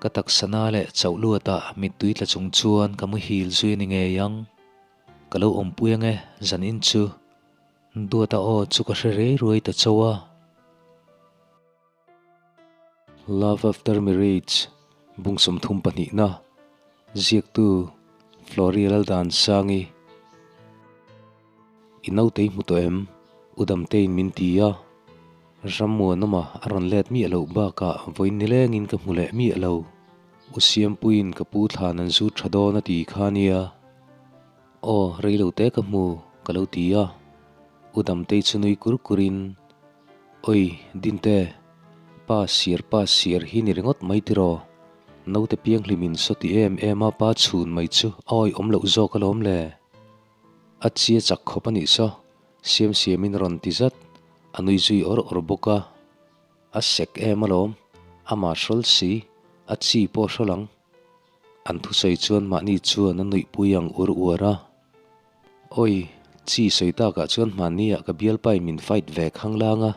Ka taksa na leh chauh luatah mittui tla chung chuan ka muhil zui a ni ngei ang. Ka lo awmpui ange zan in chu. Duata aw chu ka hre rei ruai ta chauh a. Love After Marriage bung 32 na ziaktu Floria Laldansangi. I nautei hmu tawh em? U Damtein min ti a. Rammuanawma a rawn let miah loh bakah vawiin nilengin ka hmu leh miah lo. U Siampuiin ka pu thlan an zut tha dawn a ti kha nia. Aw, rei lo te ka hmu, ka lo ti a. U Damtei chu nui kur kurin, Oi, Dinte, pa siar pa siar hi ni ringawt mai tiraw? Naute pianghlimin sawti em em a pa chhun mai chu a awihawm loh zawk alawm le. A chi a chak khawp a nih saw, siam siamin rawn ti zat, a nui zui awr awr bawk a. A sek em alawm, amah hrawl si, a chi pawh hrawl ang. An thusawi chuan mahni chuan a nuihpui ang ur uar a. Awi, chi sawi takah chuan hmanni ah ka bialpai min fight ve khang lang a,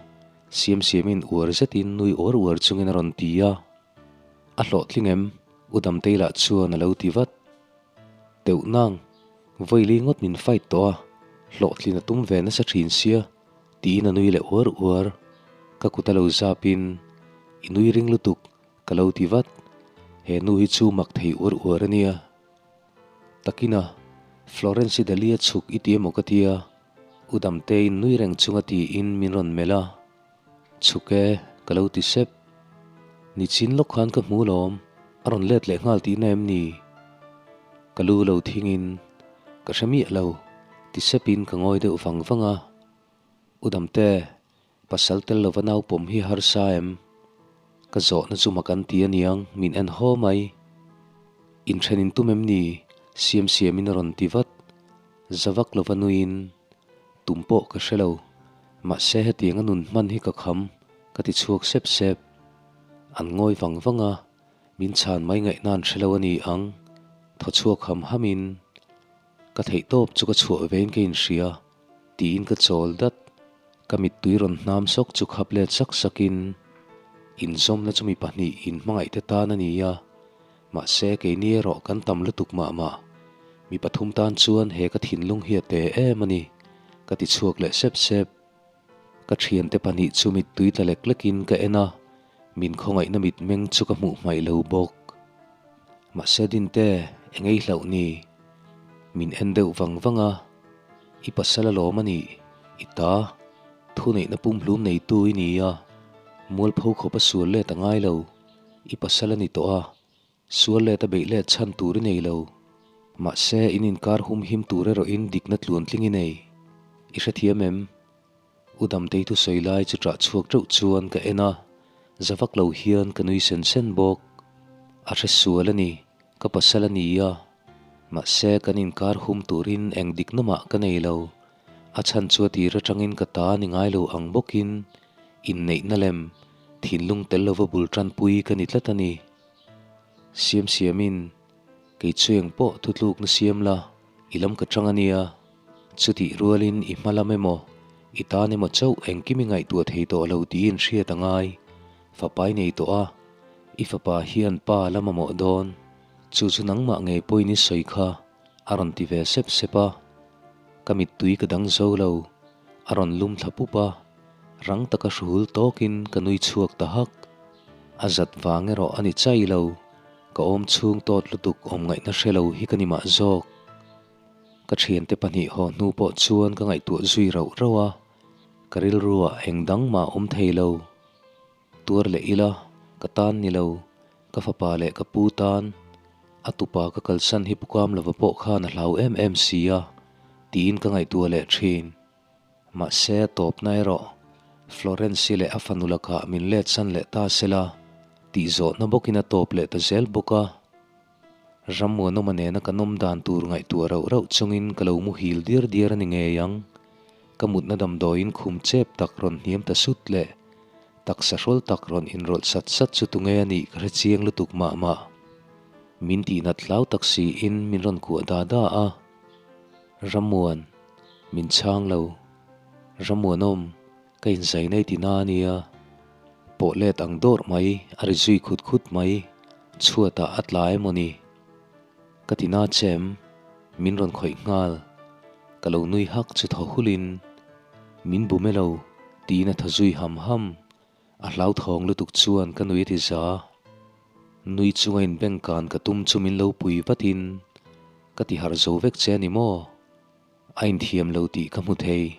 siam siamin uar zetin nui awr uar chungin a rawn ti a. A hlawhtling em? U Damtei lah chuan a lo ti vat. Teuh nang, vawi ngawt min fight tawh a, hlawhtlin a tum ve nasa thin sia, tiin a nui leh uar uar. Ka kut a lo zapin, I nui ring lutuk, ka lo ti vat. He nu hi chu mak thei uar uar a nia. Takina, Florence i Delhi a chhuk i ti emaw ka tia, U Damteiin nui reng chunga tiin min rawn melh a. Chhuk e, ka lo ti sep. Nichin lawk khan ka hmu lawm, a rawn let leh nghal tihna em ni? Ka lu lo thingin, ka hre miah lo, ti sepin ka ngawi deuh vang vang a. U Damte, pasal tel lova nau pawm hi harsa em? Ka zawhna chu mak an ti aniang, min en haw mai. Inthen in tum em ni? Siam siamin a rawn ti vat. Za vak lova nuiin, Tum pawh ka hre lo. Mahse hetiang a nun hman hi ka kham, ka ti chhuak sep sep. An ngawi vang vang a, min chhan mai ngaihna an hre lo a ni ang. Thaw chhuak ham hamin, Ka theih tawp chu ka chhuah vein ka inhria, tiin ka chawl dat. Ka mittui rawn hnam sawk chu khap let sak sakin, Inzawmna chu mi pahnih inhmangaihte tan a ni a, Mahse, keini erawh kan tam lutuk mah mah. Mi pathum tan chuan he ka thinlung hi a te em a ni, ka ti chhuak leh sep sep. Ka thiante pahnih chu mittui tla lek lekin ka en a, min khawngaihna mitmeng chu ka hmuh hmaih lo bawk. Mahse Dinte, eng ei hlauh ni? Min en deuh vang vang a, I pasal alawm a nih, i ta, thuneihna pumhlum neitu i ni a, mualpho khawp a sual let a ngai lo. I pasal a ni tawh a, sual let a beih let chhan tur i nei lo. Mahse, in inkar hum him tur erawhin dikna tluantling i nei. I hrethiam em? U Damtei thusawi lai chu ṭah chhuak ṭeuh chuan ka en a, za vak lo hian ka nui sen sen bawk. A hre sual a ni, ka pasal a ni a. Mahse, kan inkar hum turin eng dikna mah ka nei lo. A chhan chu a tir aṭangin ka ta a ni ngai lo ang bawkin inneihna lem thinlung tel lova bul ṭanpui ka ni tlat a ni. Siam siamin, Kei chu eng pawh thutlukna siam la, i lam ka ṭang a nia. Chutih rualin i hma lam emaw, i tan emaw chauh engkim i ngaihtuah thei tawh lo tiin hriat a ngai. Fapa i nei tawh a, i fapa hian pa la mamawh dawn. Chu chu nangmah ngei pawhin i sawi kha. A rawn ti ve sep sep a, ka mittui ka dang zo lo, a rawn lum thla pup a, rang taka hruhul tawkin ka nui chhuak ta hak. A zat vang erawh a ni chai lo, ka awm chhung tawt lutuk awm ngaihna hre lo hi ka ni mah zawk. Ka thiante pahnih haw hnu pawh chuan ka ngaihtuah zui rauh rauh a, ka rilruah eng dang mah awm thei lo. Tuar leh ila, ka tan ni lo, ka fapa leh ka pu tan. A tupa ka kalsan hi pukam lova pawh khan a hlau em em si a, tiin ka ngaihtuah leh thin. Mahse a tawpna erawh Florence-i leh a fanu lakah min letsan leh ta sela tih zawhna bawkin a tawp leh ta zel bawk a. Rammuanawma nena kan awm dan tur ngaihtuah rauh rauh chungin ka lo muhil diar diar a ni ngei ang. Ka mutna damdawiin khum chep tak rawn hniam ta sut leh taksa hrawl tak rawn inrawlh sat sat chu tunge a nih ka hre chiang lutuk mah mah. Min tihnat hlau tak siin min rawn kuah da da a. Rammuan, min chhang lo. Rammuanawm, ka inzai nei ti na a nia. Pawh let ang dawrh mai, a ri zui khut khut mai. Chhuatah a tla emaw ni? Ka ti na che em? Min rawn khawih nghal. Ka lo nui hak chu thaw hulin, Min bum e lo, tiin a thaw zui ham ham. A hlauthawng lutuk chuan ka nui a ti za. Nui chunga inbengkan ka tum chu min lo pui vatin, Ka ti harh zo vek che a ni maw? A inthiam lo tih ka hmu thei.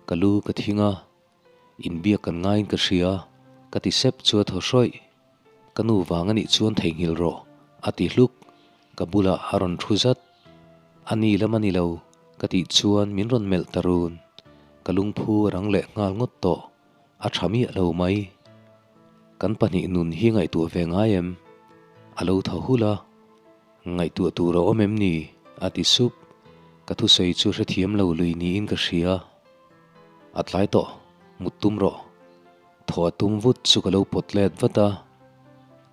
Ka lu ka thing a, inbiak kan ngaiin ka hria, ka ti sep chu a thaw hrawih. Ka nu vang a nih chuan theihnghilh rawh, a ti hluk. Ka bulah a rawn thu zat. A ni lam a ni lo, ka tih chuan min rawn melh ta run. Ka lungphu a rang leh nghal ngawt tawh, a tha miah lo mai. Kan pahnih nun hi ngaihtuah ve ngai em? A lo thaw hulh a. Ngaihtuah tur a awm em ni? a ti sup. Ka thusawi chu hrethiam lo lui niin ka hria. A tlai tawh, mut tum rawh. Thaw a tum vut chu ka lo pawt let vat a.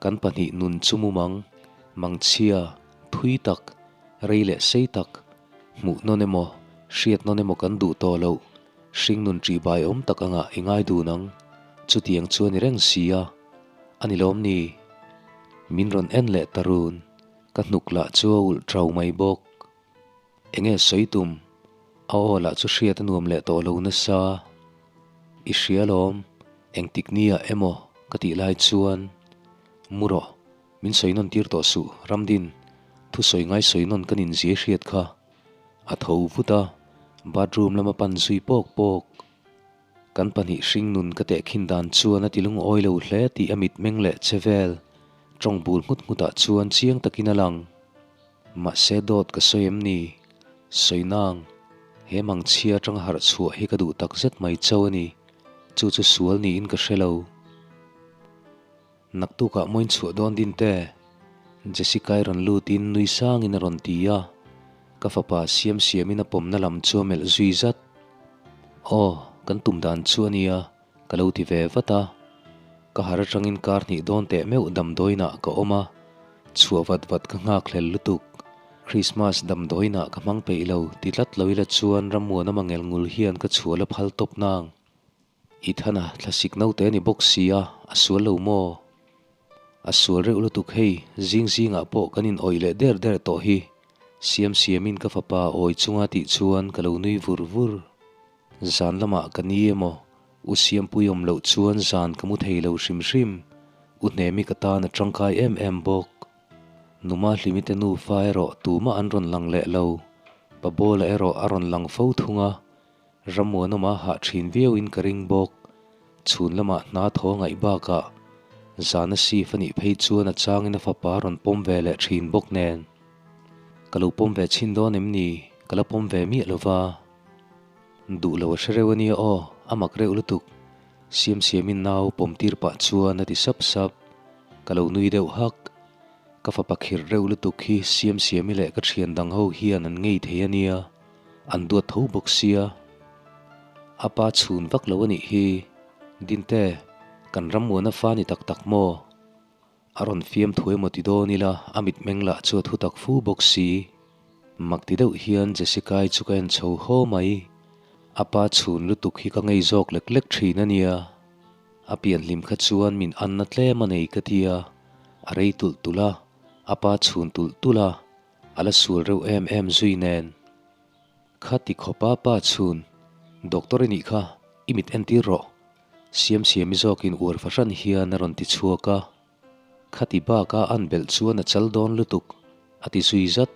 Kan pahnih nun chu mumang, mangchhia, thui tak, rei leh sei tak, hmuh nawn emaw, hriat nawn emaw kan duh tawh loh, hring nun ṭihbai awm tak angah i ngai dun ang. Chutiang chu a ni reng si a. A ni lawm ni? Min rawn en leh ta run, ka hnuk lah chu a ulh ṭau mai bawk. Enge sawi tum? A aw lah chu hriat a nuam leh tawh lo nasa. I hria lawm, engtik nia emaw ka tih lai chuan, Mu rawh, min sawi nawn tir tawh suh, Ramdin, thu sawi ngai sawi nawn ka nin zia i hriat kha. A tho vut a, bathroom lama pan zui pawk pawk. Kan pahnih hring nun ka tehkhin dan chuan a ti lungawi lo hle tih a mitmeng leh che vel tawng bul nghut nghutah chuan chiang takin a lang. Mahse dawt ka sawi em ni? Sawi nang. He mangchhia atanga harh chhuah hi ka duh tak zet mai chauh a ni. Chu chu sual niin ka hre lo. Naktukah mawiin chhuah dawn din te? Jessica-i rawn lutin nui sangin a rawn ti a, ka fapa siam siamin a pawmna lam chu a melh zui zat. Aw, kan tum dan chu a nia, ka lo ti ve vat a. Ka har atangin kar hnih dawn teh meuh damdawiinah ka awm a, chhuah vat vat ka nghak hlel lutuk. Krismas damdawiinah ka hmang peih lo ti tlat lo ila chuan Rammuanawma ngel ngul hian ka chhuah la phal tawp nang. I thana thlasik naute a ni bawk si a, a sual lo maw? A sual reuh lutuk hei, zing zingah pawh kan in awih leh der der tawh hi, siam siamin ka fapa awi chunga tih chuan ka lo nui vur vur. Zan lamah ka ni emaw, U Siampui awm loh chuan zan ka mu thei lo hrim hrim, U Hnemi ka tan a tangkai em em bawk. Numa Hlimite nufa erawh tumah an rawn lang leh lo, Pa Bawla erawh a rawn lang fo thung a, Rammuanawma hah thin viauin ka ring bawk. Chhun lamah hna thaw ngaih bakah zana sif a nih phei chuan a changin a fapa a rawn pawm ve leh thin bawk nen. Ka lo pawm ve chhin dawn em ni? Ka la pawm ve miah lo va. Duh lo a hre reuh a nia aw, a mak reuh lutuk. Siam siamin nau pawm tir pah chuan a ti sap sap. Ka lo nui deuh hak. Ka fapa khirh reuh lutuk hi Siam siami leh ka thian dang ho hian an ngei thei a nia. An duat tho bawk sia. A pa chhun vak lo a nih hi. Dinte, kan rammuana fa ni tak tak maw? A rawn fiam thu emaw ti dawn ila a mitmeng lah chu a thu tak fu bawk si. Mak ti deuh hian Jessica-i chu ka en chho haw mai. A pa chhun lutuk hi ka ngei zawk lek lek thin a nia. A pianhlim kha chuan min anna tlem a nei ka tia. A rei tulh tulh a, a pa chhun tulh tulh a. A la sual reuh em em zui nen. Kha ti khawpa pa chhun, Doctor i nih kha, i mit entir rawh. Siam siami zawkin uar fahran hian a rawn ti chhuak a. Kha ti baka an belh chuan a chal dawn lutuk, a ti zui zat.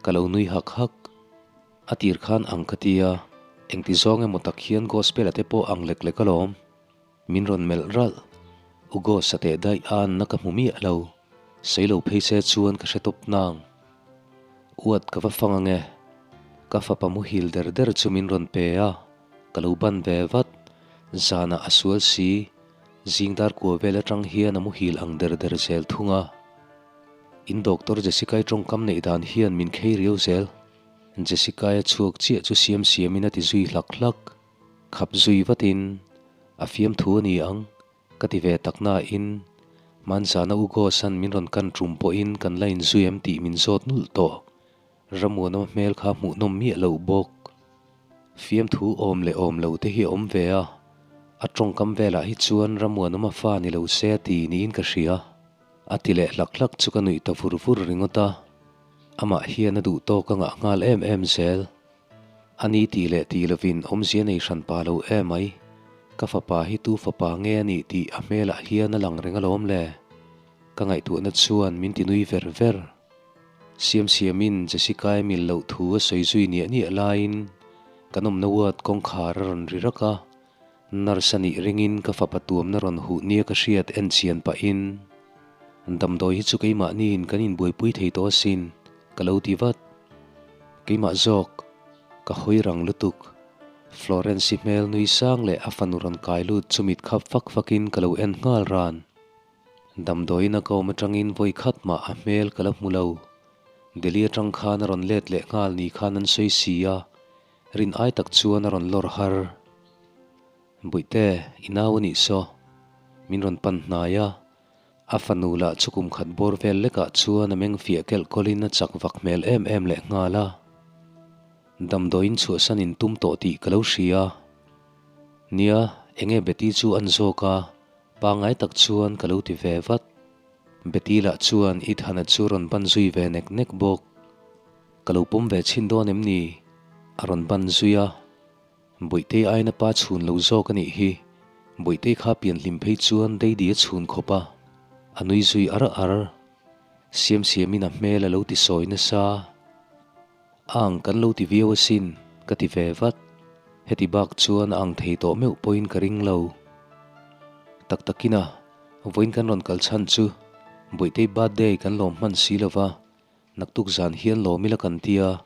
Ka lo nui hak hak. A tir khan ang ka ti a, engti zawng emaw tak hian gospel a te pawh ang lek lek alawm. Min rawn melh ralh. U Gos a teh daih a anna ka hmu miah lo. Sailo phei se chuan ka hre tawp nang. Uat ka va fang ange. Ka fapa muhil der der chu min rawn pe a, ka lo ban ve vat. Zanah a sual si, zing dar kua vel atang hian a muhil ang der der zel thung a. In Doctor Jessica-i tawngkam neih dan hian min khei riau zel. Jessica-i a chhuak chiah chu siam siamin a ti zui hlak hlak. Khap zui vatin, A fiamthu a ni ang, ka ti ve tak nain, Hmanzana U Gos-a'n min rawn kan tum pawhin kan la inzui em tih min zawt nulh tawh. Ramuanawma hmel kha hmuhnawm miah loh bawk. Fiamthu awm leh awm lo te hi a awm ve a, a tawngkam velah hi chuan Ramuanawma fa ni lo se a ti niin ka hria. A ti leh hlak hlak chu ka nuih ta vur vur ringawt a, amah hian a duh tawk a ngah nghal em em zel. A ni tih leh tih lovin awmzia nei hran pa lo emai. Ka fapa hi tu fapa nge a nih tih a hmelah hian a lang reng alawm le. Ka ngaihtuahna chuan min ti nui ver ver. Siam siamin Jessica-i mil loh thu a sawi zui niah niah laiin kan awmna ward kawngkhar a rawn ri rak a. Nurse a nih ringin ka fapa tuamna rawn huh nia ka hriat en chian pahin, Damdawi hi chu keimahniin kan inbuaipui thei tawh asin, ka lo ti vat. Keimah zawk, ka hawi rang lutuk. Florence-i hmel nui sang leh a fanu rawn kai lut chu mit khap fak fakin ka lo en nghal ran. Damdawiin a ka awm atangin vawi khat mah a hmel ka la hmu lo. Delhi atang khan a rawn let leh nghal ni khan an sawi si a, Rin ai tak chuan a rawn lawr har. Bawihte, i nau a nih saw. Min rawn pan hnai a. A fanu lah chu kum khat bawr vel lekah chuan a meng fiah kelh kawlin a chak vak hmel em em leh nghal a. Damdawiin chhuahsan in tum tawh tih ka lo hria. Nia, enge Betty chu an zawk a, pangngai tak chuan ka lo ti ve vat. Betty lah chuan Ethana chu rawn ban zui ve nek nek bawk. Ka lo pawm ve chhin dawn em ni? A rawn ban zui a. Bawihtei aina pa chhun lo zawk a nih hi. Bawihtei kha pian hlim phei chuan Daddy a chhun khawp a. A nui zui ar ar. Siam siamin a hmel a lo ti sawi nasa. A ang kan lo ti viau asin, ka ti ve vat. Heti bak chuan a ang thei tawh meuh pawhin ka ring lo. Tak takin a, vawiin kan rawn kal chhan chu Bawihtei birthday kan lawm hman si lova, Naktuk zan hian lawm ila kan ti a,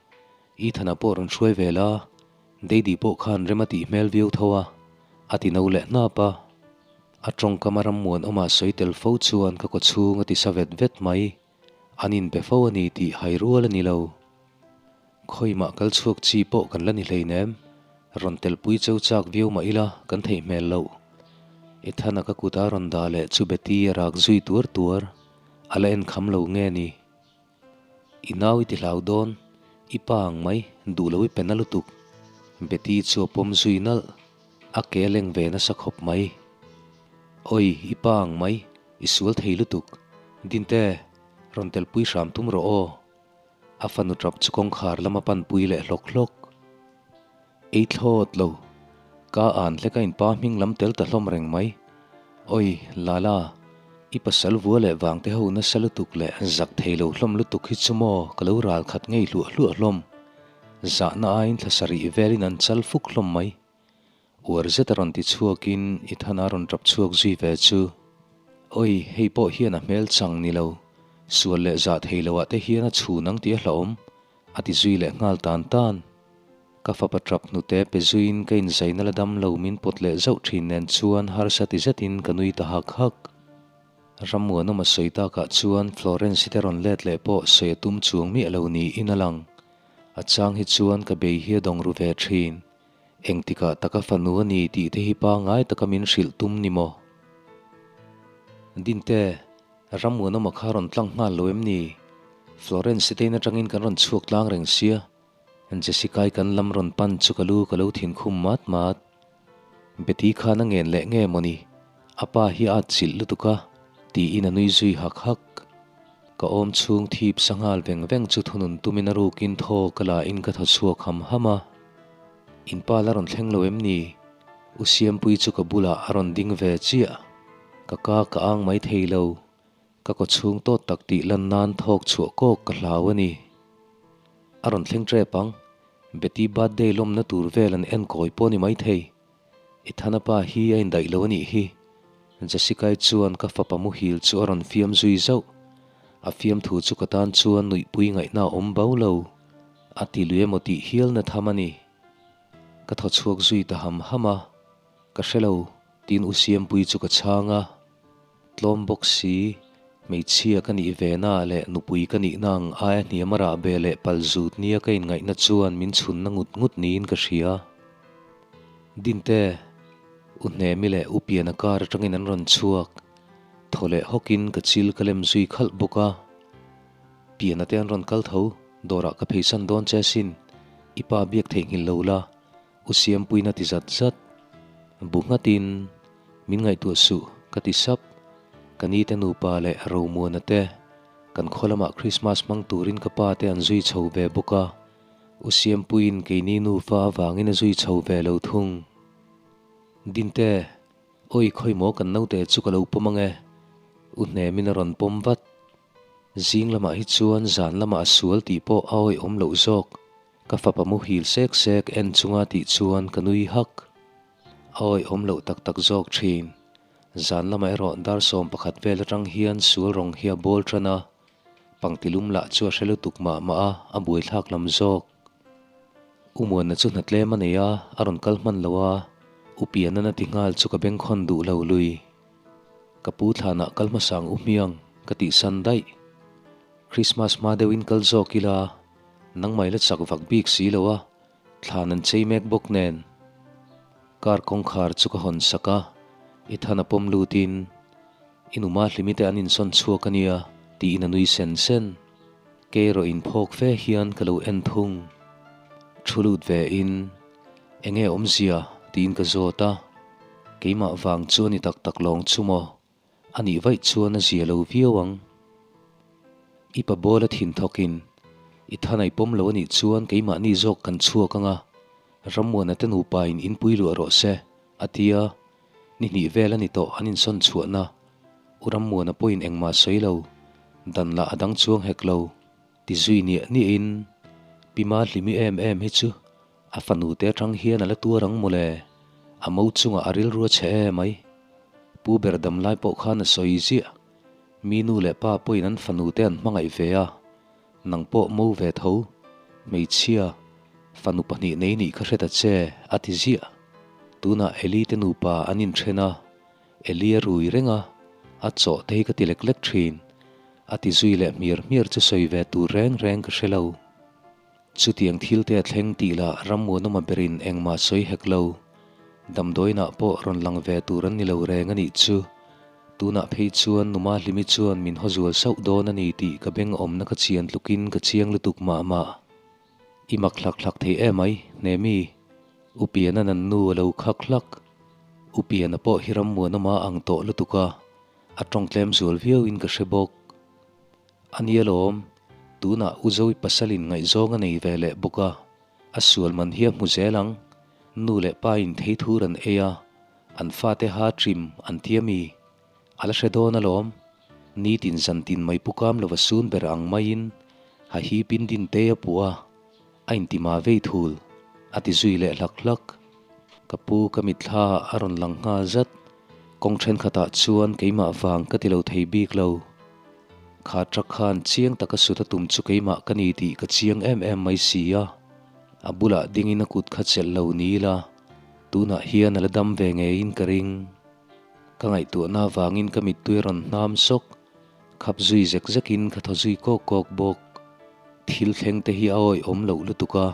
Ethana pawh rawn hruai ve la, Daddy pawh khan rem a tih hmel viau tho a, a ti no leh hnap a. A tawngkam a rammuanawma sawi tel fo chuan ka kawchhung a ti sa vet vet mai, an inbe fo a ni tih hai rual a ni lo. Khawimah kal chhuak chi pawh kan la ni hleinem, rawn telpui cheu chak viau mah ila kan theih hmel loh. Ethana ka kut a rawn dah leh chu Betty a rak zui tuar tuar, a la enkham lo nge ni? I nau i ti hlau dawn, i pa ang mai, duh lo i pe na lutuk. Betty chu a pawm zui nalh, a ke a leng ve nasa khawp mai. Awi, i pa ang mai, i sual thei lutuk. Dinte, rawn telpui hram tum rawh aw. A fanu tap chu kawngkhar lama panpui leh hlawk hlawk. Ei thlawt lo. Ka an hlek a inpa hming lam tel ta hlawm reng mai. Oi, Lala, i pasal vua leh vang te ho nasa lutuk leh zak thei lo hlawm lutuk hi chu maw ka lo ral khat ngei hluah hluah hlawm. Zahna aiin thla sarih velin an chal fuk hlawm mai. Uar zet a rawn ti chhuakin i than a rawn tap chhuak zui ve chu. Oi, hei pawh hian a hmel chang ni lo. Sual leh zah thei lo ah te hian a chhun ang tih a hlauhawm. A ti zui leh nghal tan tan. Ka fapa tap hnute pe zuiin ka inzaina la dam lo min pawt leh zauh thin nen chuan harsa ti zetin ka nui ta hak hak. Rammuanawma sawi takah chuan Florence-i te rawn let leh pawh sawi a tum chuang miah lo niin a lang. A chang hi chuan ka bei hi a dawng ru ve thin. Engtikah taka fanu a ni tih te hi pangngai taka min hrilh tum ni maw? Dinte. Rammuanawma kha rawn tlang nghal lo em ni? Florence tein atangin kan rawn chhuak tlang reng sia. Jessica-i kan lam rawn pan chu ka lu ka lo thin khum mat mat. Betty khan a ngen leh nge maw ni? A pa hi a atchilh lutuk a, tiin a nui zui hak hak. Ka awm chhung thip sa nghal veng veng chu thunun tumin a rukin thaw ka la in ka thaw chhuak ham ham a. In pa la rawn thleng lo em ni? U Siampui chu ka bulah a rawn ding ve chiah. Ka ka ka ang mai thei lo. Ka kaw chhung tawt tak tih lan nan thawk chhuah kawk ka hlau a ni. A rawn thleng tep ang. Betty birthday lawmna tur vel an en kawi pawh a ni maithei. Ethana pa hi a indaih lo a nih hi. Jessica-i chuan ka fapa muhil chu a rawn fiam zui zauh. A fiamthu chu ka tan chuan nuihpui ngaihna a awm bo lo. A ti lui emaw tih hialna tham a ni. Ka thaw chhuak zui ta ham ham a. Ka hre lo, tiin U Siampui chu ka chhang a. Tlawm bawk si, hmeichhia ka nih ve na leh nupui ka nihna ang aia hniam a rah be leh pal zut nia ka inngaihna chuan min chhunna ngut ngut niin ka hria. Dinte, U Hnemi leh U Piana kar atangin an rawn chhuak. Thaw leh hawkin ka chil ka lem zui khalh bawk a. Piana te an rawn kal tho, dawrah ka pheisan dawn che asin, i pa biak theihnghilh lo la, U Siampuiin a ti zat zat. Bu nghatin, Min ngaihtuah suh, ka ti sap. Ka ni te nupa leh Romuana te kan khaw lamah Krismas hmang turin ka pa te an zui chho ve bawk a, U Siampuiin keini nufa avangin a zui chho ve lo thung. Dinte, Awi khawi maw kan naute chu ka lo pawm ange, U Hnemin a rawn pawm vat. Zing lamah hi chuan zan lamah a sual tih pawh a awihawm loh zawk. Ka fapa muhil sek sek en chunga tih chuan ka nui hak. A awihawm loh tak tak zawk thin. Zan lamah erawh dar 11 vel atang hian sual rawng hi a bawl tan a, pangtilum lah chu a hre lutuk mah mah a, a buaithlak lam zawk. U Muanna chu hna tlem a nei a, a rawn kal hman lo a, U Pianan a ti nghal chu ka bengkhawn duh lo lui. Ka pu thlanah kal hmasa ang u hmiang ka tih san daih. Christmas hma deuhin kal zawk ila, nangmah ila chak vak bik si lo a, thlan an chei mek bawk nen. Car kawngkhar chu ka hawn sak a, i than a pawm lutin, I numa hlimi te an insawn chhuak a nia, tiin a nui sen sen. Kei erawh inphawk fe hian ka lo en thung. Thu lut ve in, Enge awmzia? tiin ka zawt a. Keimah vang chu a ni tak tak lawng chu maw? A nih vaih chuan a zia lo viau ang. I pa bawla thin thawkin, I thanai pawm lo a nih chuan keimahni zawk kan chhuak ang a, Rammuana te nupain inpui luah rawh se, a ti a. Ni hnih vel a ni tawh an insawn chhuahna. U Rammuana pawhin engmah sawi lo, dan lah a dang chuang hek lo. Ti zui niah niahin, Pi Mahlimi em em hi chu a fanu te atang hian a la tuar ang mawle, a mo chungah a rilru a chhe em mai. Pu ber dam lai pawh khan a sawi ziah, mi nu leh pa pawhin an fanu te an hmangaih ve a, nang pawh mo ve tho, hmeichhia, fanu pahnih nei nih kha hre ta che, a ti ziah. Tunah Eli te nupa an inthen a, Eli a rui reng a, a chawh te hi ka ti lek lek thin. A ti zui leh hmiar hmiar chu sawi ve tur reng reng ka hre lo. Chutiang thil te a thleng tih lah Rammuanawma berin engmah sawi hek lo. Damdawiinah pawh rawn lang ve tur an ni lo reng a nih chu. Tunah phei chuan Numa Hlimi chuan min haw zual sauh dawn a ni tih ka beng awmna ka chian tlukin ka chiang lutuk mah mah. I mak hlak hlak thei em ai, Hnemi. U Piana nan nu a lo khak hlak. U Piana pawh hi Rammuanawma ang tawh lutuk a, a tawng tlem zual viauin ka hre bawk. A nia lawm, tunah U Zoe pasalin ngaihzawng a nei ve leh bawk a, a sual man hi a hmu zel ang. Nu leh pa in thei thur an ei a, an fate ha trim an ti ami? A la hre dawn alawm. Nitin zantin mai pu kam lova sun ber ang maiin ha hi pindin te a puh a, a inti ma vei thul, a ti zui leh hlak hlak. Ka pu ka mitthla a rawn lang nghal zat. Kawng thenkhatah chuan keimah vang ka ti lo thei bik lo. Kha truck khan chiang taka sut a tum chu keimah ka ni tih ka chiang em em mai si a. A bulah dingin a kut kha chelh lo ni ila, tunah hian a la dam ve ngeiin ka ring. Ka ngaihtuahna avangin ka mittui a rawn hnam sawk. Khap zui zek zekin ka thaw zui kawk kawk bawk. Thil thleng te hi a awihawm loh lutuk a,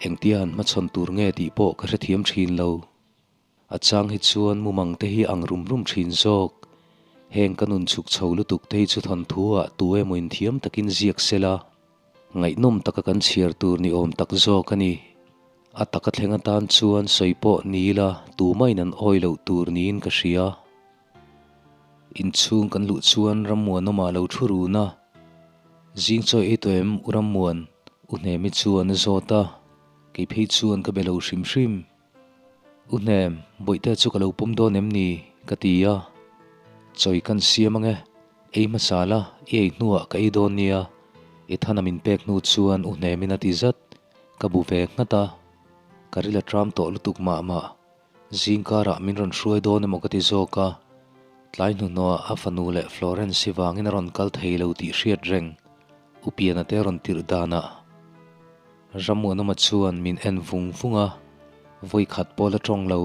engtia han hmachhawn tur nge tih pawh ka hrethiam thin lo. A chang hi chuan mumang te hi ang rum rum thin zawk. Heng ka nun chhuk chho lutuk te hi chu thawnthu ah tu emaw inthiam takin ziak sela, ngaihnawm taka kan chhiar tur ni awm tak zawk a ni. A taka thleng atan chuan sawi pawh ni ila tumahin an awi loh tur niin ka hria. Inchhung kan luh chuan Rammuanawma lo thu run a, Zing chawi ei tawh em U Rammuan? U Hnemi chuan a zawt a, kei phei chuan ka be lo hrim hrim. U Hnem, bawihte chu ka lo pawm dawn em ni? ka ti a. Chawi kan siam ange, ei hmasa la, i ei hnuah ka ei dawn nia, i thana min pek hnu chuan U Hnemin a ti zat. Ka bu ve nghat a, ka ril a tram tawh lutuk mah mah. Zingkarah min rawn hruai dawn emaw ka ti zawk a, tlai hnuhnawhah a fanu leh Florence hi vangin a rawn kal thei lo tih hriat reng, U Piana te rawn tirh danah. Rammuanawma chuan min en vung vung a, vawi khat pawh la tawng lo.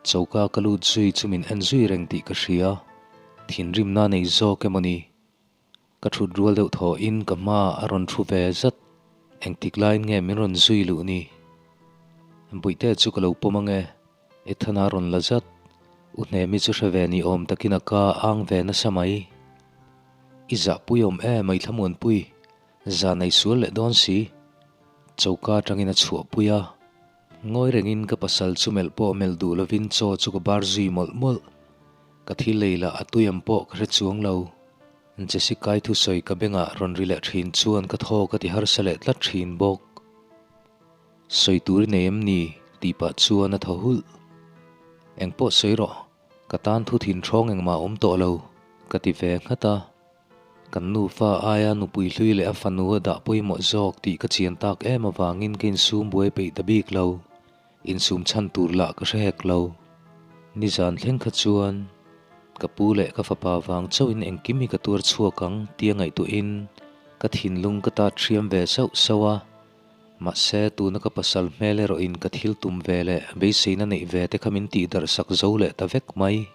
Choka ka lut zui chu min en zui reng tih ka hria, thinrimna nei zawk emaw ni? Ka thut rual deuh thawhin ka hma a rawn thu ve zat, engtik laiin nge min rawn zui luh ni? Bawihte chu ka lo pawm ange, Ethana rawn la zat, U Hnemi chu hre ve ni awm takin a ka ang ve nasa mai. I zahpui awm em ai Thlamuanpui, zan ei sual leh dawn si. Choka atangin a chhuahpui a, ngawi rengin ka pasal chu melh pawh melh duh lovin chaw chu ka bar zui mawlh mawlh. Ka thil lei lah a tui ang pawh ka hre chuang lo. Jessica-i thusawi ka bengah rawn ri leh thin chuan ka thaw ka ti harsa leh tlat thin bawk. Sawi tur i nei em ni? tih pah chuan a thaw hulh. Engpawh sawi rawh, ka tan thu thin ṭhawng engmah a awm tawh lo, ka ti ve nghat a. Kan nufa aia nupui hlui leh a fanu a dah pawimawh zawk tih ka chian tak em avangin ka insum buai peih ta bik lo. Insum chhan tur lah ka hre hek lo. Nizan thleng kha chuan ka pu leh ka fapa vang chauhin engkim hi ka tuar chhuak ang tia ngaihtuahin ka thinlung ka tat hriam ve sauh sauh a. Mahse, tuna ka pasal hmel erawhin ka thil tum ve leh beiseina neih ve te kha min tihdarh sak zo leh ta vek mai.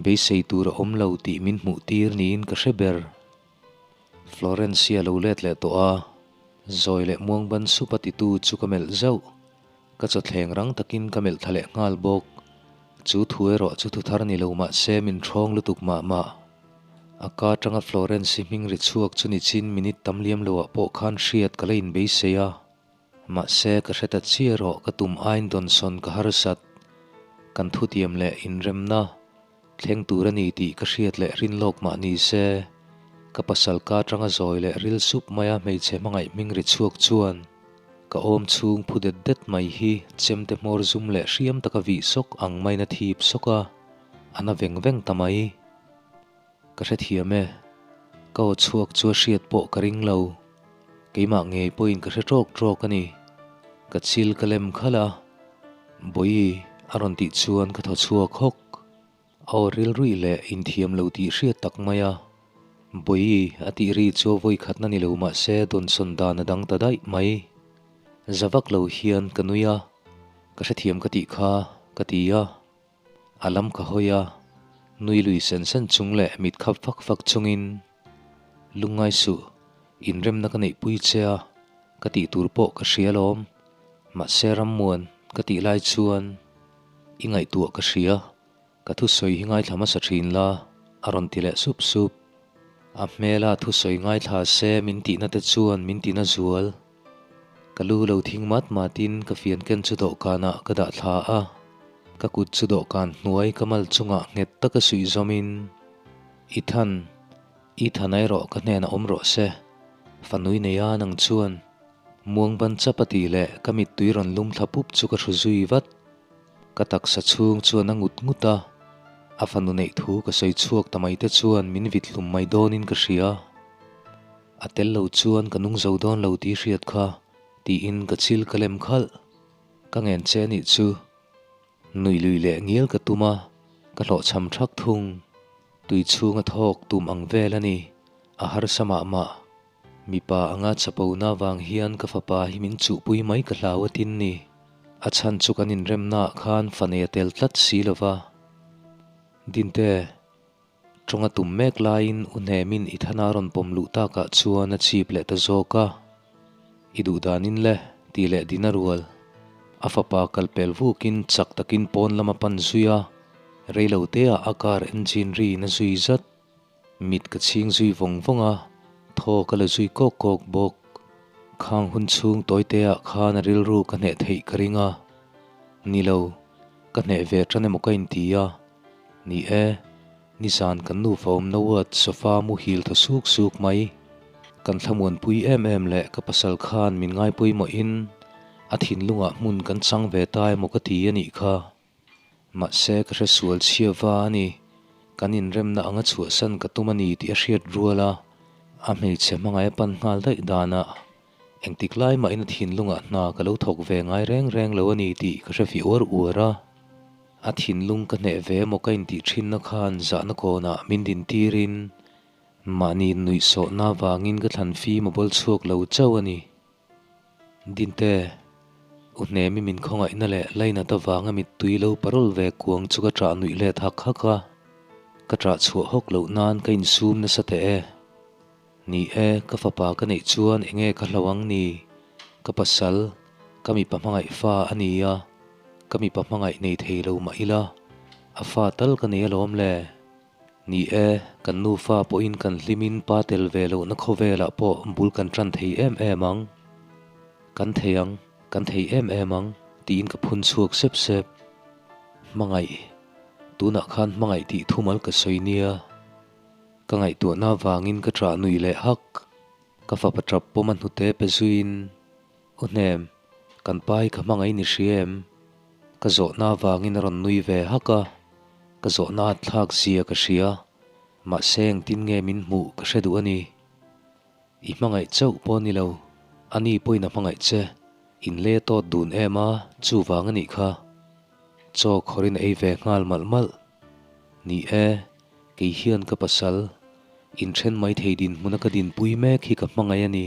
Beisei tur a awm lo tih min hmuh tir niin ka hre ber. Florence hi a lo let leh tawh a, zawi leh muangban sup a titu chu ka melh zauh. Ka chawthleng rang takin ka melh thla leh nghal bawk. Chu thu erawh chu thu thar ni lo mah se min ṭhawng lutuk mah mah. A ka aṭanga Florence hi hming ri chhuak chu ni chin minute tam liam loah pawh khan hriat ka la inbeisei a. Mahse ka hre ta chiah erawh ka tum aiin dawnsawn ka harsat. Kan thutiam leh inremna thleng tur a ni tih ka hriat leh rin lawk mah ni se, ka pasal ka atanga zawi leh ril sup maia hmeichhe hmangaih hming ri chhuak chuan ka awm chhung phu det det mai hi chemte hmawr zum leh hriam taka vih sawk ang maiin a thip sawk a, a na veng veng ta mai. Ka hrethiam e, ka aw chhuak chu a hriat pawh ka ring lo. Keimah ngei pawhin ka hre tawk tawk a ni. Ka chil ka lem khalh a, Bawihi a rawn tih chuan ka thaw chhuak hawk. A aw rilruih leh inthiam lo tih hriat tak mai a, Bawihi a tih ri chu a vawi khatna ni lo mah se dawnsawn dan a dang ta daih mai. Za vak lo hian ka nui a, Ka hrethiam ka tih kha, ka ti a. A lam ka hawi a, nui lui sen sen chung leh mit khap fak fak chungin, Lungngai suh, inremna ka neihpui che a, ka tih tur pawh ka hria alawm. Mahse Rammuan, ka tih lai chuan i ngaihtuah ka hria, ka thusawi hi ngaithla hmasa thin la, a rawn ti leh sup sup. A hmela thusawi ngaithla se min tihna te chuan min tina zual. Ka lu lo thing mat matin ka fian ken chu dawhkanah ka dah thla a, ka kut chu dawhkan hnuai ka mal chungah nghet taka suih zawmin, Ethan, Ethan erawh ka hnenah awm rawh se, fanui nei a nang chuan muang ban chap a tih leh ka mittui rawn lum thla pup chu ka hru zui vat. Ka taksa chhung chuan a ngut ngut a, a fanu neih thu ka sawi chhuak ta mai te chuan min vit hlum mai dawnin ka hria. A tel lo chuan ka nung zo dawn lo tih hriat kha, tiin ka chil ka lem khalh. Ka ngen che anih chu. Nuih lui leh ngial ka tum a, ka hlawhchham thak thung. Tui chhunga thawk tum ang vel a ni, a harsa mah mah. Mipa anga chapona vang hian ka fapa hi min chuhpui mai ka hlau a tin ni. A chhan chu kan inremnaah khan fa nei a tel tlat si lo va. Dinte. Tawng a tum mek laiin u hnemin i thana rawn pawm luh takah chuan a chip leh ta zawk a, I duh danin le, tih leh din a rual. A fapa kal pel vukin chak takin pawn lam a pan zui a, reilo teah a car engine riin a zui zat. Mit ka chhing zui vawng vawng a, thaw ka la zui kawk kawk bawk. Khang hun chhung tawiteah khan a rilru ka hneh theih ka ring a, Ni lo, ka hneh ve tan emaw ka inti a, Ni e, nizan kan nufa awmna ward sofa muhil thaw suk suk mai. Kan thlamuanpui em em leh ka pasal khan min ngaipawimawhin a thinlungah hmun kan chang ve ta emaw ka ti a nih kha. Mahse ka hre sual chhia va a ni, kan inremna anga chhuahsan ka tum a ni tih a hriat rual a, a hmeichhe hmangaih a pan nghal daih danah engtik lai mahin a thinlungah hna ka lo thawk ve ngai reng reng lo a ni tih ka hre fih uar uar a. A thinlung ka hneh ve emaw ka intih thinna khan zahna kawnah min din tirin mahni nuihsawhna vangin ka thlan fim a bawl chhuak lo chauh a ni. Dinte, u hnemi min khawngaihna leh lainat avanga mittui lo parol ve kuang chu ka ṭah nuih let hak hak a, ka ṭah chhuah hawk loh nan ka insum nasa teh e. Ni e, ka fapa ka neih chuan enge ka hlo ang ni? Ka pasal, ka mipa hmangaih fa a ni a, ka mipa hmangaih nei thei lo mah ila, a fa tal ka nei alawm le. Ni e, kan nufa pawhin kan hlimin pa tel ve lohna khawvelah pawh bul kan tan thei em em ang. Kan thei ang, kan thei em em ang, tiin ka phun chhuak sep sep. Hmangaih. Tunah khan hmangaih tih thumal ka sawi nia. Ka ngaihtuahna avangin ka ṭah nui leh hak. Ka fapa ṭap pawm a hnute pe zuiin, U Hnem, kan pa hi ka hmangaih ni hria em? Ka zawhna avangin a rawn nui ve hak a, ka zawhna a thlak zia ka hria. Mahse engtin nge min hmuh ka hre duh a ni. I hmangaih chauh pawh ni lo, a ni pawhin a hmangaih che. In lei a tawt dun em a, chuvang a nih kha. Chaw khawrin a ei ve nghal malh malh. Ni e, kei hian ka pasal, inthen mai thei dinhmuna ka dinpui mek hi ka hmangaih a ni.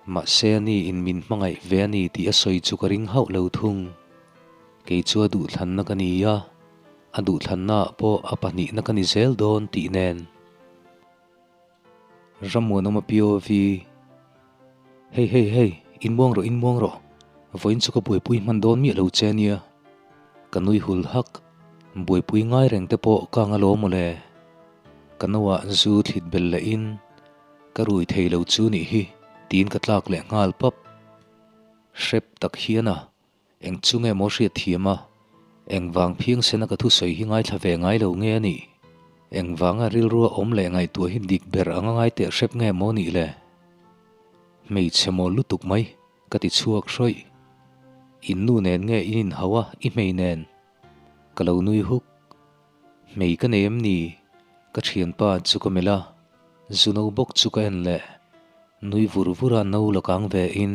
Mahse a ni in min hmangaih ve a ni tih a sawi chu ka ring hauh lo thung. Kei chu a duhthlanna ka ni a, a duhthlannaah pawh a pahnihna ka ni zel dawn tih nen. Rammuanawma POV, Hei hei hei, inmuang rawh inmuang rawh, vawiin chu ka buaipui hman dawn miah lo che nia. Ka nui hul hak, buaipui ngai reng te pawh ka ang alawm mawle. Ka noah zu thlit bel leh in ka rui thei lo chu nih hi tiin ka tlak leh nghal pap. Hrep tak hian a Eng chu nge maw hriat thiam a? Eng vang phiang sena ka thusawi hi ngaithla ve ngai lo nge a nih? Eng vanga rilrua awm leh ngaihtuah hi dik ber anga ngai teh hrep nge maw nih le? Hmeichhe mawl lutuk mai, ka ti chhuak hrawih. In nu nen nge in inhau a, i hmei nen? Ka lo nui huk. Hmei ka nei em ni? Ka thianpa chu ka melh a, zu no bawk chu ka en leh. Nui vur vur a no la kang ve in.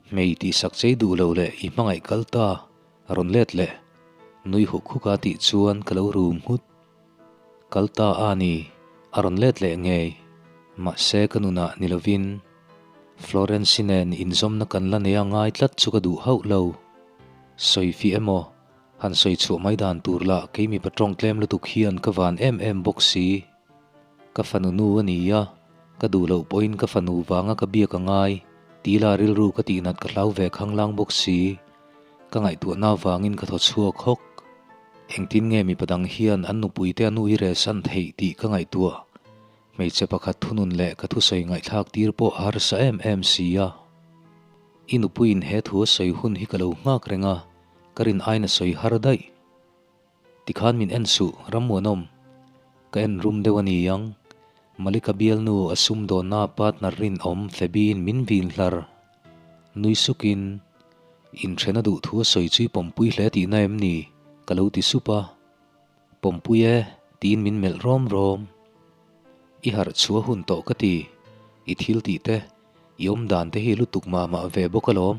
Hmei tihsak chei duh lo leh i hmangaih kal ta, rawn let leh. Nui huk huk a tih chuan ka lo rum nghut. Kal ta a ni, a rawn let leh ngei. Mahse ka nunah ni lovin Florence-i nen inzawmna kan la nei a ngai tlat chu ka duh hauh lo. Sawi fih emaw, han sawi chhuah mai dan tur lah kei mipa tawng tlem lutuk hian ka van em em bawk si. Ka fanu nu a ni a, ka duh loh pawhin ka fanu vanga ka biak a ngai, tila rilru ka tihnat ka hlau ve khanglang bawk si. Ka ngaihtuahna avangin ka thaw chhuak hawk. Engtin nge mipa dang hian an nupuite a nu i rehsan theih tih ka ngaihtuah. Hmeichhe pakhat thunun leh ka thusawi ngaihthlak tir pawh a harsa em em si a. I nupuiin he thu a sawi hun hi ka lo nghak reng a, ka rin aiin a sawi har daih. Tikhan min en suh, Rammuanawm. Ka en rum deuh a ni ang. Malika bialnu a sumdawnna partner rinawm Fabi'n min vin hlar. Nui sukin, Inthena duh thu a sawi chu i pawmpui hle tihna em ni? ka lo ti sup a. Pawmpui e, tiin min melh rawm rawm. I harh chhuah hun tawh ka ti. I thil tih te, i awmdan te hi lutuk mah mah ve bawk alawm.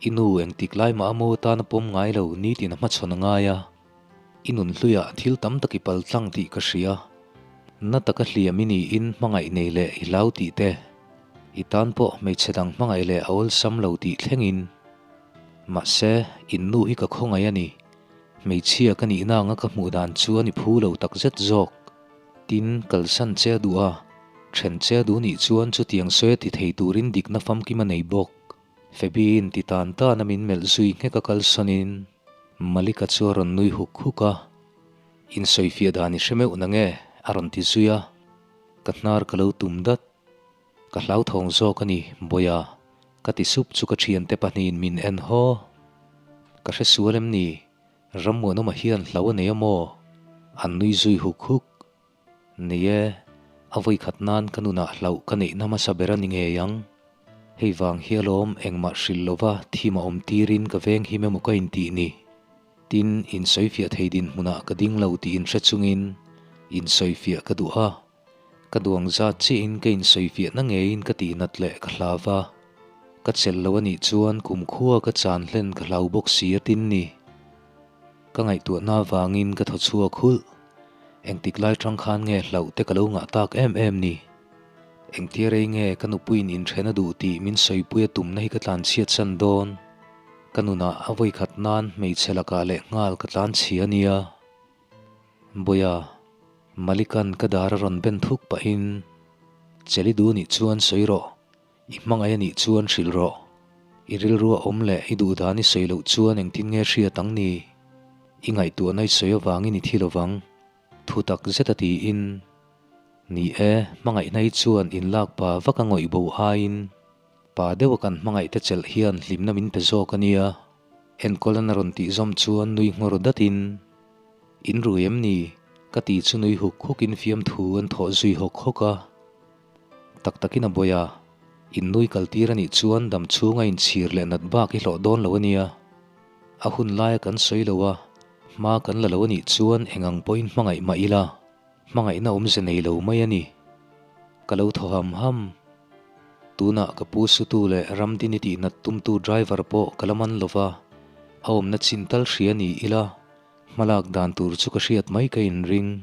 I nu engtik lai mah a mo tan a pawm ngai lo nitin a hmachhawn a ngai a. I nun hluiah thil tam tak i pal tlang tih ka hria. Na taka hliam i niin hmangaih nei leh i hlau tih te. I tan pawh hmeichhe dang hmangaih leh a awlsam lo tih thlengin. Mahse, in nu hi ka khawngaih a ni. Hmeichhia ka nihna anga ka hmuh dan chu a ni phu lo takzet zawk. Tin, kalsan che a duh a, then che a duh nih chuan chutiang sawi a ti thei turin dikna famkim a nei bawk. Fabi'n ti tan tan a min melh zui nghek a kalsawnin Malika chu a rawn nui huk huk a, Insawifiah dan i hre meuh na nge? a rawn ti zui a, ka hnar ka lo tum dat. Ka hlauthawng zawk a ni, Bawia, ka ti sup chu ka thiante pahnihin min en haw. Ka hre sual em ni? Rammuanawma hian hlo a nei a maw? An nui zui huk huk. Nei e, a vawikhat nan ka nunah hlauh ka neihna hmasa ber a ni ngei ang. Hei vang hi alawm engmah hrilh lova thim a awm tirin ka veng him emaw ka intih ni. Tin, insawifiah thei dinhmunah ka ding lo tih inhre chungin insawifiah ka duh a. Ka duang zat chiahin ka insawifiahna ngeiin ka tihnat leh ka hlau va. Ka chelh lo a nih chuan kumkhua ka chan hlen ka hlau bawk si a tin ni. Ka ngaihtuahna avangin ka thaw chhuak hulh. Engtik lai tang khan nge hlauh te ka lo ngah tak em em ni. Engtia rei nge ka nupuiin inthen a duh tih min sawipui a tumna hi ka tlanchhiat san dawn. Ka nunah a vawikhat nan hmeichhe lakah leh nghal ka tlanchhia a nia. Bawia, Malikan ka dar a rawn ben thuk pahin, Cheli du nih chuan sawi rawh, i hmangaih a nih chuan hrilh rawh. I rilru a awm leh i duhdan i sawi loh chuan engtin nge hriat ang ni? I ngaihtuahna i sawi avangin i thi lovang, thu tak zet a tiin. Ni e, hmangaihna hi chuan inlak pa vak a ngawih bo aiin, pa deuha kan hmangaihte chelh hian hlimna min pe zawk a nia. Enkawlan a rawn tih zawm chuan nui nghawr datin. In rui em ni? Ka ti chu nui huk huk in fiamthu an thawh zui hawk hawk a. Tak takin a bawi a, in nui kal tir a nih chuan dam chhunga inchhir leh nat bak i hlawh dawn lo a nia. A hun laia kan sawi lo a, hma kan la lo a nih chuan eng ang pawhin hmangaih mah ila, hmangaihna awmze nei lo mai a ni. Ka lo thaw ham ham. Tunah ka pu sutu leh Ramdini tihnat tumtu driver pawh ka la man lo va, a awmna chin tal hria ni ila, hmalak dan tur chu ka hriat mai ka inring.